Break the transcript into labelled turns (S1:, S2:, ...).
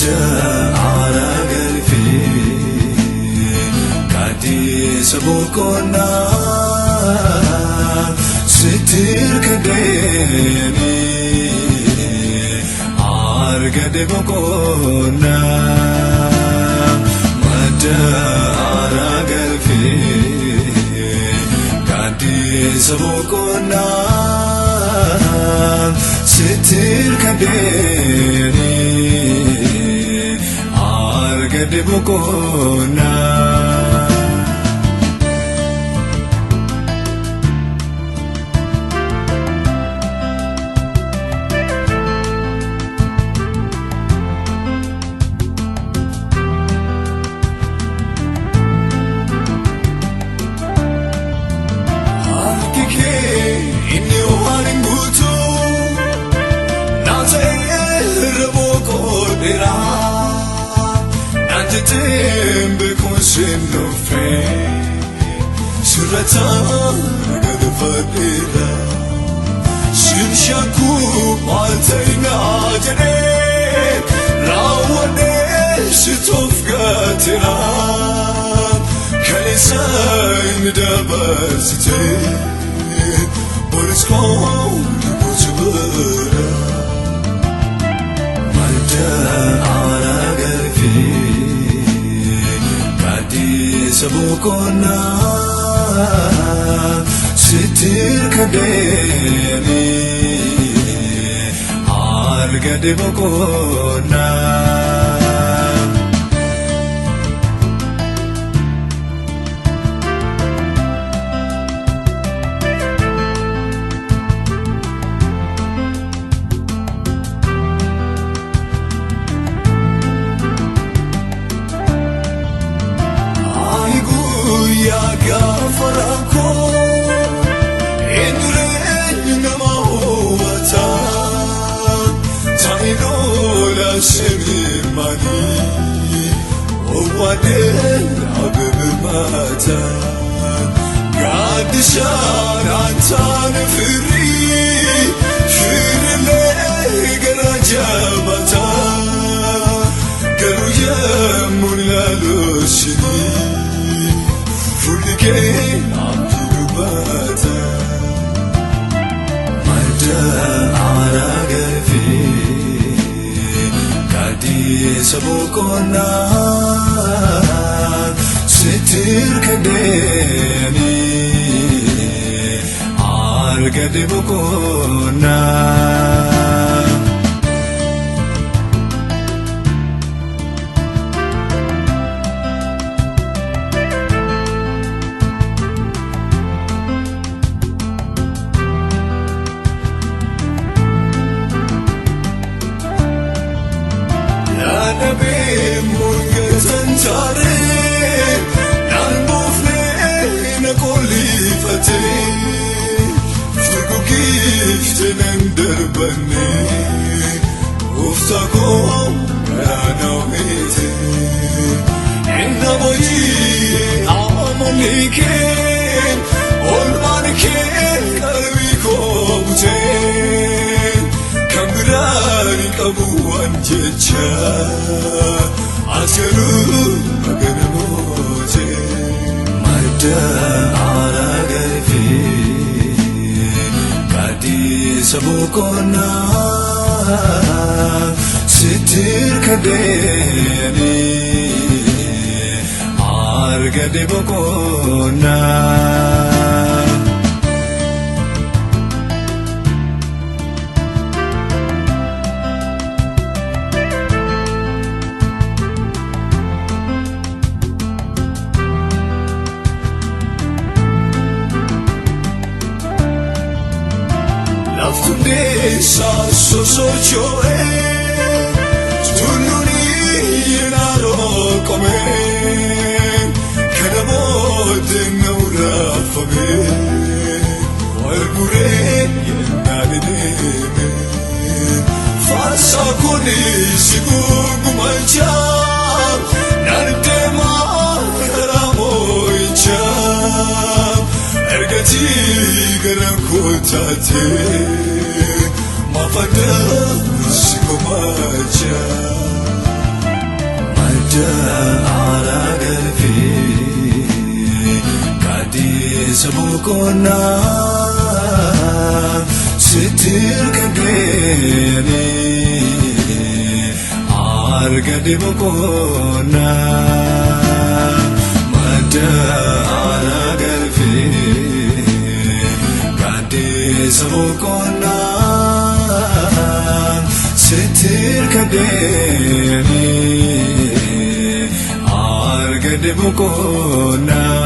S1: Madda aara galfee gaaddisa boqonnaa sitti hirkadheeni argadhe boqonnaa. Madda aara galfee gaaddisa boqonnaa sitti hirkadheeni argadhe boqonnaa. Harki kee inni waan hin guutuu naan ta'ee irra boqodheera. Naan jetteen beekumsi hin dhufne sirrataan galfadheera. Sin shakkuu maal ta'e naa jedhee raawwadhee si toof gateera. Kan isaan dabarsite boris koo gochi bira. Madda aara galfee gaaddisa boqonnaa sitti hirkadheeni argadhe boqonnaa. Ani guyyaa gaafa rakkoo eenyureen nama hubata taa'inoola simimanii owwaadheen abibimata gaaddisaan antaan firii firilee gara jabata garuu yemmuu ilaaluusinii fuulli kee abdii dubbata. Madda aara galfee gaaddisa boqonnaa sitti hirkadheeni argadhe boqonnaa. Yaadabee murgatan taaree naan buufnee na qollifatee furguggiifte nan darbannee gooftaa koo garaa na ho'ite. Inna hojii amalli kee oolmaan kee qalbii koo butee kan biraan hin qabu waan jecha as garuu magana mootee. Madda aara galfee gaaddisa boqonnaa sitti hirkadheeni argadhe boqonnaa. Laftundeessaa sosocho'ee tulluun naannoo qomee kana booddee na urraafamee wal guree yennaan deeme. Faarsaa kunis gurgumachaa naan deemaa karaa moo'ichaa ergatii gara kootaatee maafadha si komachaa. Madda aara galfee gaaddisa boqonnaa sitti hirkadheeni argadhe boqonnaa. Madda aara galfee gaaddisa boqonnaa sitti hirkadheeni argadhe boqonnaa.